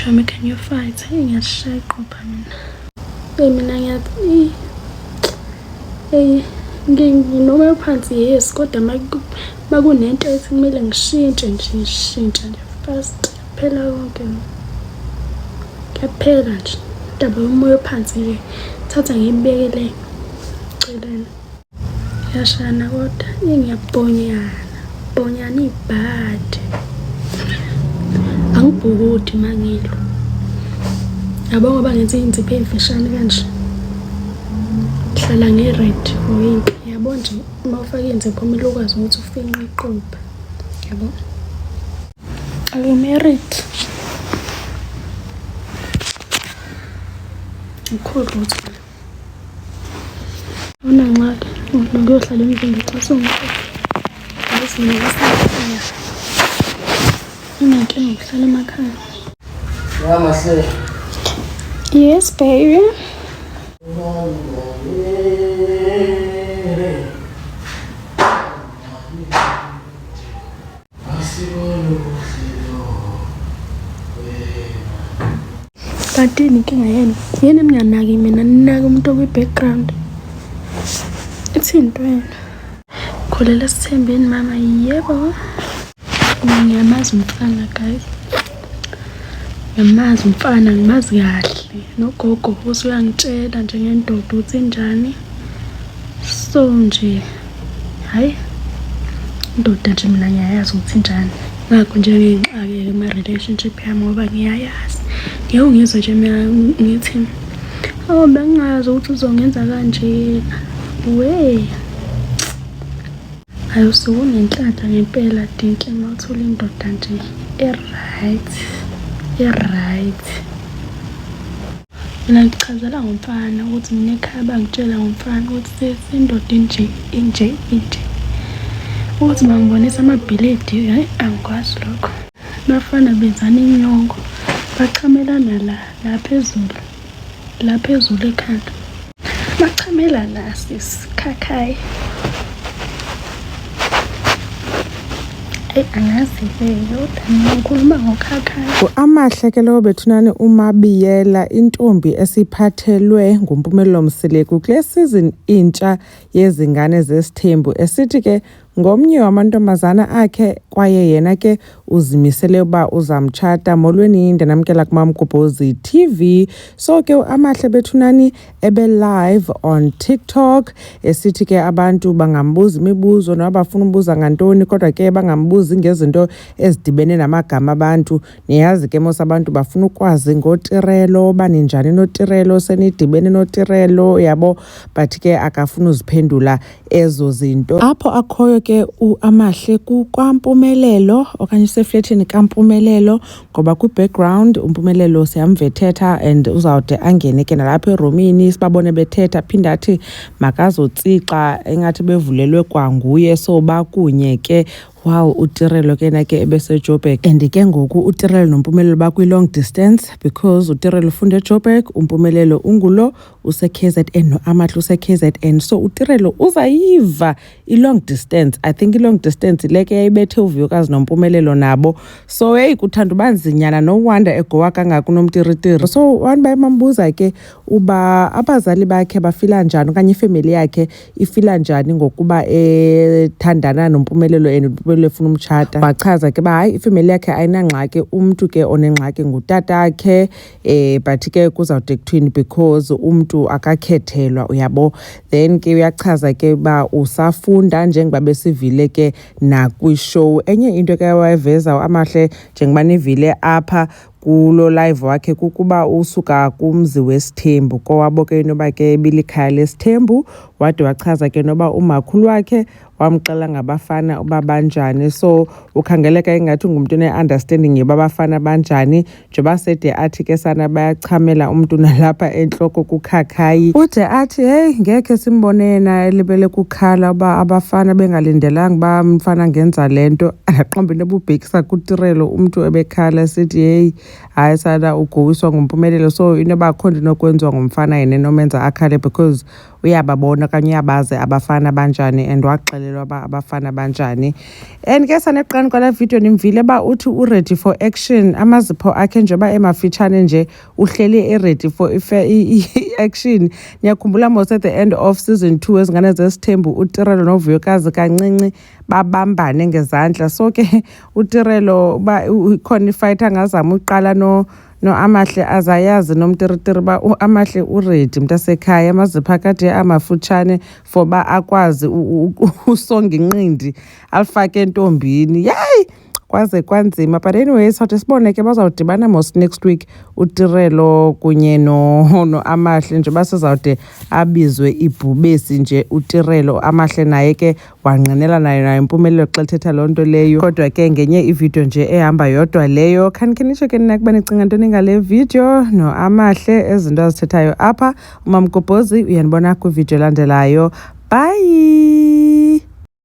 Chomi, can you fight? Hey, ngiyashaya iqopha mina. Hey, mina ngiyathi hey nginomoya ophansi yes, kodwa makunento ethi kumele ngishintshe nje ngishintsha nje fast. Phela konke. Kuyaphela nje. Indaba yomoya ophansi nje thatha ngiyibekele eceleni. Yashana kodwa ngiyabhonyana bhonyana ibhadi angibhukudi mangilo yabo ngoba ngenza iy'nzipho ey'mfishane kanje hlala nge-red for impi yabo nje uma ufake iy'nzipho kumele ukwazi ukuthi ufinqe iqupha yabo. Are you married? Mkhulu lutho. Awunangxaki ngokuyohlala emzini xa sewumkhulu. Yazi mina ngisekhaya. Unenkinga ngokuhlala emakhaya. Namaste. Yes, baby. Kanti yini inkinga yenu? Yini ninganaki mina ninake umuntu okwi-background. Ithini into yenu? Khulela esithembeni mama, yebo. Ngiyamazi umfana guys. Ngiyamazi umfana, ngimazi kahle. Nogogo usuyangitshela njengendoda ukuthi injani. So nje hhayi indoda nje mina ngiyayazi ukuthi injani. Ngakho nje ngingixakeke kuma-relationship yami ngoba ngiyayazi. Ngeke ungizwe nje mina ngithi oh bengingazi ukuthi uzongenza kanjena. We. Hayi usuke unenhlanhla ngempela Dintle uma uthola indoda nje e-right, e-right. Mina ngichazela ngomfana ukuthi mina ekhaya bangitshela ngomfana ukuthi sesi indoda inje inje inje. Ukuthi bangibonisa amabhilidi hhayi angikwazi lokho. Bafana benzana inyongo bachamelana la la phezulu la phezulu ekhanda. Bachamela la sis khakhayi. Eyi angazi-ke kodwa mina ngikhuluma ngokhakhayi. Amahle ke lowo bethunani uMabiyela intombi esiphathelwe nguMpumelelo Mseleku kule season intsha yezingane zesithembu esithi ke ngomnye wamantombazana akhe kwaye yena ke uzimisele uba uzamtshata. Molweni, ndinamkela kuMamgobhozi TV. So ke uAmahle bethunani ebe-live on TikTok esithi ke abantu bangambuza imibuzo noba bafuna ubuza ngantoni kodwa ke bangambuzi ngezinto ezidibene namagama abantu. Niyazi ke mos abantu bafuna ukwazi ngoTirelo, uba ninjani noTirelo, senidibene noTirelo, yabo, but ke akafuni uziphendula ezo zinto. Apho akhoyo ke uAmahle kukwaMpumelelo okanye useflethini kaMpumelelo ngoba kwi-background uMpumelelo siyamva ethetha and uzawude angene ke nalapha erumini sibabone bethetha aphinde athi makazotsixa engathi bevulelwe kwanguye so bakunye ke. Wow, uTirelo ke na ke ebeseJoburg and ke ngoku uTirelo noMpumelelo bakwi-long distance because uTirelo ufunda eJoburg, uMpumelelo ungulo use-KZN noAmahle use-KZN. So uTirelo uzayiva i-long distance. I think i-long distance le ke yayibethe uVuyokazi noMpumelelo nabo. So heyi kuthanda uba nzinyana, no wonder egowa kangaka uNomtiritiri. So abantu baye bambuza ke uba abazali bakhe bafila njani okanye ifemeli yakhe ifila njani ngokuba ethandana noMpumelelo and uMpumelelo efuna umtshata. Wachaza ke uba hayi ifemeli yakhe ayinangxaki, umntu ke onengxaki ngutatakhe but ke kuzawude kuthini because umntu akakhethelwa uyabo. Then ke uyachaza ke uba usafunda njengoba besivile ke nakwishow. Enye into ke wayeveza uAmahle njengoba nivile apha kulo live wakhe kukuba usuka kumzi wesithembu kowabo ke inoba ke ibilikhaya lesithembu. Wade wachaza ke noba umakhulu wakhe wamxela ngabafana uba banjani, so ukhangeleka ingathi ungumntu one-understanding yoba abafana banjani njengoba sede athi ke sana bayachamela umntu nalapha entloko kukhakhayi. Ude athi heyi ngekhe simbone yena elibele kukhala uba abafana bengalindelanga uba umfana angenza le nto. Andaqomba into ebubhekisa kuTirelo umntu ebekhala esithi heyi hayi sana ugowiswa nguMpumelelo, so inoba akho nto inokwenziwa ngumfana yena enomenza akhale because uyababona. okanye uyabazi abafana banjani and waxelelwa uba abafana banjani. And ke sanekuqaleni kwale video nimvile uba uthi u-ready for action. Amazipho akhe njengoba emafitshane nje, uhleli e-ready for i-action. Niyakhumbula mos at the end of season 2 Ezingane Zesithembu, uTirelo noVuyokazi kancinci babambane ngezandla. So ke uTirelo uba ikhona i-fight angazama uqala no Amahle, azayazi nomtiritiri uba Amahle u-ready mntasekhaya. Amazipho akade amafutshane for uba akwazi usonga inqindi alifake entombini. Yeyi, kwaze kwanzima. But anyway, sawuthi sibone ke, bazawudibana mos next week uTirelo kunye no Amahle, njengoba sizawude abizwe ibhubesi nje uTirelo. Amahle naye ke wangqinela naye impumelelo xa ethetha loo nto leyo. Kodwa ke ngenye ividiyo nje ehamba yodwa leyo. Khanikhe nitsho ke nina kuba nicinga ntoni ngale vidiyo noAmahle, ezinto azithethayo apha. UMamgobhozi uyanibona kwividiyo elandelayo. Bye.